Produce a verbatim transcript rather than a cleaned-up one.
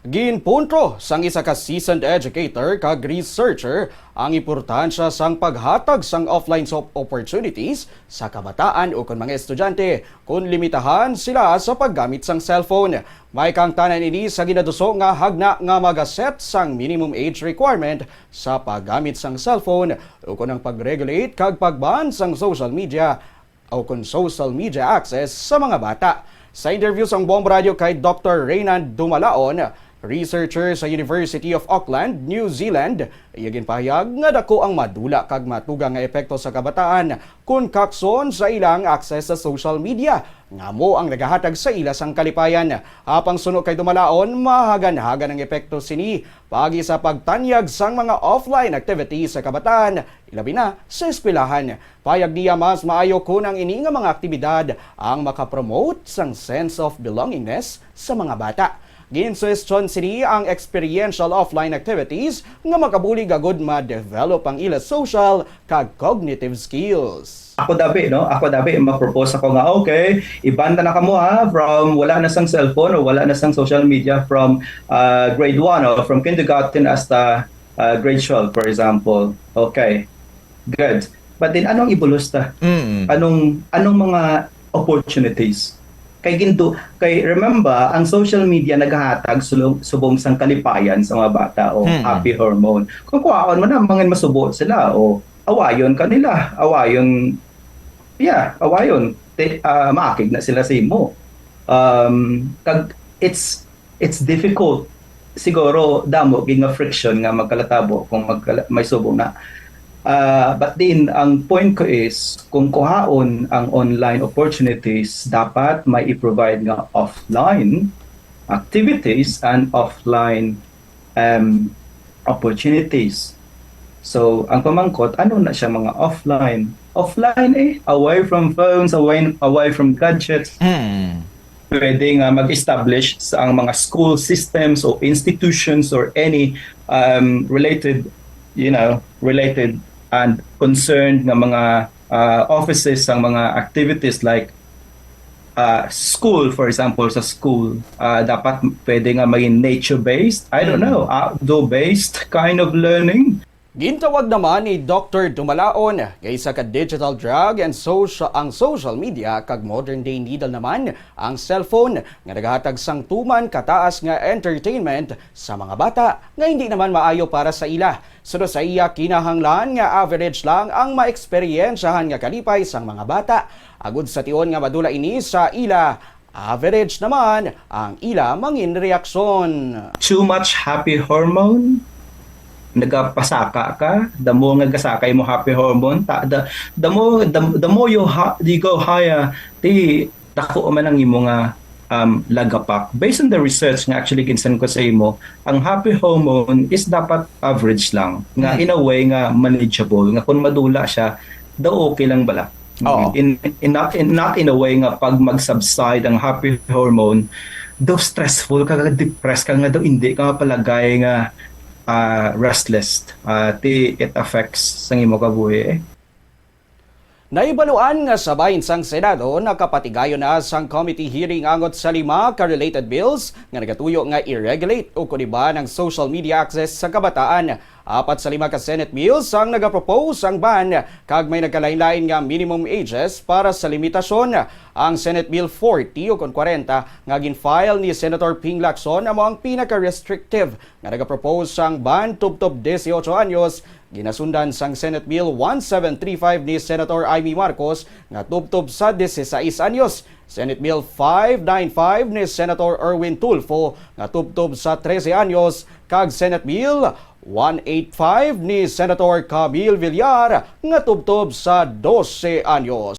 Ginpunto sang isa ka seasoned educator kag researcher ang importansya sang paghatag sang offline so-, opportunities sa kabataan ukon mga estudyante kon limitahan sila sa paggamit sang cellphone. May kaangtanan ini sa ginaduso nga hagna nga mag-set sang minimum age requirement sa paggamit sang cellphone ukon ang pag-regulate kag pag-ban sang social media o kon social media access sa mga bata. Sa interview sang Bomb Radio kay Doctor Reynand Dumalaon, researcher sa University of Auckland, New Zealand, iya ginpahayag nga dako ang madula kag matugang nga epekto sa kabataan kon kakson sa ilang access sa social media nga amo ang nagahatag sa ila sang kalipayan. Apang suno kay Dumalaon, mahagan-hagan ang epekto sini paagi sa pagtanyag sang mga offline activities sa kabataan, ilabi na sa eskwelahan. Payag niya, mas maayo kon ang ini nga mga aktibidad ang makapromote sang sense of belongingness sa mga bata. Ginsuwestyon sini ang experiential offline activities nga makabulig agud ma-develop ang ila social kag cognitive skills. Ako dabi, no? Ako dabi, ma-propose ako nga, okay, ibanda na kamo, ha, from wala na sang cellphone o wala na sang social media from, ah, grade one o from kindergarten hasta, ah, grade twelve, for example. Okay. Good. But then, anong ibulos ta? Mm. Anong, anong mga opportunities? Kay ginto, kay remember, ang social media naghatag sulo-, subong sang kalipayan sa mga bata o Mm. happy hormone. Kung kuhaon mo na, mangin masubo sila o awayon ka nila. Awayon, yeah, awayon. Te-, ah, maakig na sila sa imo. Um, kag it's, it's difficult. Siguro, damo gid nga friction nga magkalatabo kung magkala-, may subo na. Ah, but then, ang point ko is, kung kuhaon ang online opportunities, dapat may i-provide nga offline activities and offline, um, opportunities. So, ang pamangkot, ano na siya mga offline? Offline eh, away from phones, away, away from gadgets. Mm. Pwede nga mag-establish sa ang mga school systems o institutions or any, um, related, you know, related and concerned nga mga, uh, offices, ang mga activities like, uh, school, for example, sa school, uh, dapat pwede nga maging nature-based, I don't Mm. know, outdoor-based kind of learning. Gintawag naman ni Doctor Dumalaon nga isa ka digital drug and social, ang social media kag modern day needle naman ang cellphone nga nagahatag sang tuman kataas nga entertainment sa mga bata nga hindi naman maayo para sa ila. Suno sa iya, kinahanglan nga average lang ang maeksperyensyahan nga kalipay sang mga bata, agud sa tion nga madula ini sa ila, average naman ang ila mangin reaksyon. Too much happy hormone, nagapasaka ka, the more nga gasakay mo happy hormone, ta-, the, the more, the, the more you ha-, you go higher, di dako man ang imo nga, um, lagapak. Based on the research nga actually ginsan ko sa imo, ang happy hormone is dapat average lang, nga Mm. in a way nga manageable, nga kung madula siya, daw okay lang bala. Oo. In, in, not, in, not in a way nga pag mag-subside ang happy hormone, daw stressful ka, depressed ka, nga daw hindi ka mapalagay nga, ah, restless. Ah, ti, it affects sang imo kabuhi, eh. Nahibaluan nga sa bahin sang Senado, nakapatigayon na sang committee hearing angot sa lima ka related bills nga nagatuyo nga i-regulate o kuniba ng social media access sa kabataan. Apat sa lima ka Senate bills ang nagapropose ang ban, kag may nagkalain-lain nga minimum ages para sa limitasyon. Ang Senate Bill forty o kon kwarenta nga gin-file ni Senator Ping Lacson amo ang pinaka-restrictive nga nagapropose sang ban tubtob dieciocho anyos, ginasundan sang Senate Bill one seven three five ni Senator Imee Marcos nga tubtob sa dieciséis anyos, Senate Bill five nine five ni Senator Erwin Tulfo nga tubtob sa trese anyos, kag Senate Bill one eight five ni Senator Camille Villar nga tubtob sa dose anyos.